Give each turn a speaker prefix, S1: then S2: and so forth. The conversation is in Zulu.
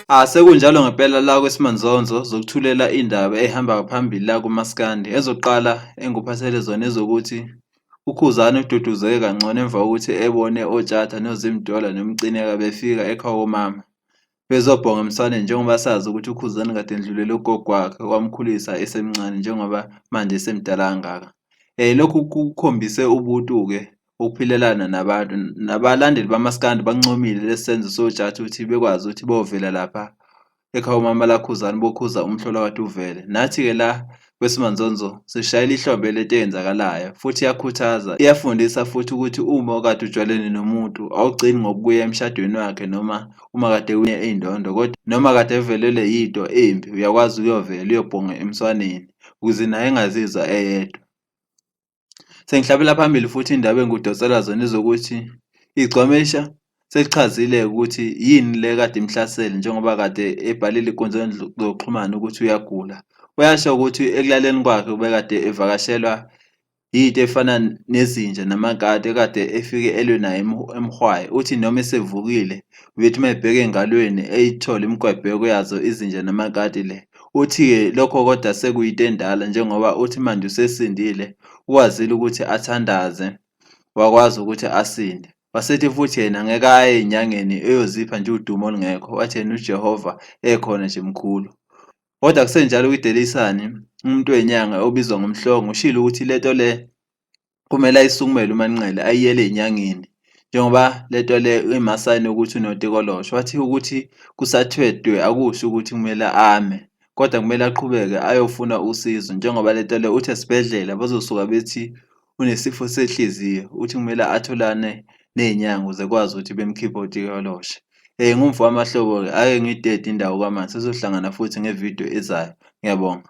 S1: Sekunjalo ngempela la kweSimanzonzo zokuthulela indaba ey'hamba phambili la kumaskandi. Ezokuqala engikuphathele zona ezokuthi uKhuzani ududuzeke kangcono emva kokuthi ebone oTshatha noZimdollar noMcineka befika ekhaya komama bezobhonga emswaneni njengoba sazi ukuthi uKhuzani kade endlulele ugogo wakhe owamkhulisa esemncane njengoba manje esemdala kangaka. Lokhu kukhombise ubuntu-ke ukuphilelana nabantu nabalandeli bamaskandi bakuncomile lesi senzo soTshatha ukuthi bekwazi ukuthi bovela lapha ekhaya umama laKhuzani bokhuza umhlola okade uvele. Nathi-ke la kweSimanzonzo sishayela ihlombe lento eyenzakalayo futhi iyakhuthaza, iyafundisa futhi ukuthi uma ukade ujwayelene nomuntu awugcini ngokubuya emshadweni wakhe noma uma kade ewine iy'ndondo kodwa noma kade evelelwe yinto embi uyakwazi ukuyovela uyobhonga emswaneni ukuze naye engazizwa eyedwa. Sengihlabela phambili futhi indaba engikudonsela zona ezokuthi igcwamelisha selichazile ukuthi yini le kade imhlasele njengoba kade ebhalile enkundleni zokuxhumana ukuthi uyagula. Uyasho ukuthi ekulaleni kwakhe ubekade evakashelwa yinto efana nezinja namakati ekade efike elwe naye emhwaye. Uthi noma esevukile ubethi uma ebheka engalweni eyithole imigwebheko yazo izinja namakati le. Uthi-ke lokho kodwa sekuyinto endala njengoba uthi manje usesindile ukwazile ukuthi athandaze wakwazi ukuthi asinde. Wasethi futhi yena ngeke aye enyangeni eyozipha nje udumo olungekho, wathi yena uJehova ekhona nje mkhulu. Kodwa kusenjalo kwiDaily Sun umuntu wenyanga obizwa ngoMhlongo ushilo ukuthi lento le kumele ayisukumele uManqele ayiyele enyangeni njengoba lento le imasayini okuthi unotikoloshe. Wathi ukuthi kusathwetwe akusho ukuthi kumele ame kodwa kumele aqhubeke ayofuna usizo njengoba lento le uthi esibhedlela bazosuka bethi unesifo senhliziyo, uthi kumele atholane ney'nyanga ukuze kwazi ukuthi bemkhiphe utikoloshe. Ngumfo wamahlobo-ke ake ngiyidede indawo kwamanje sesizohlangana futhi ngevidiyo ezayo. Ngiyabonga.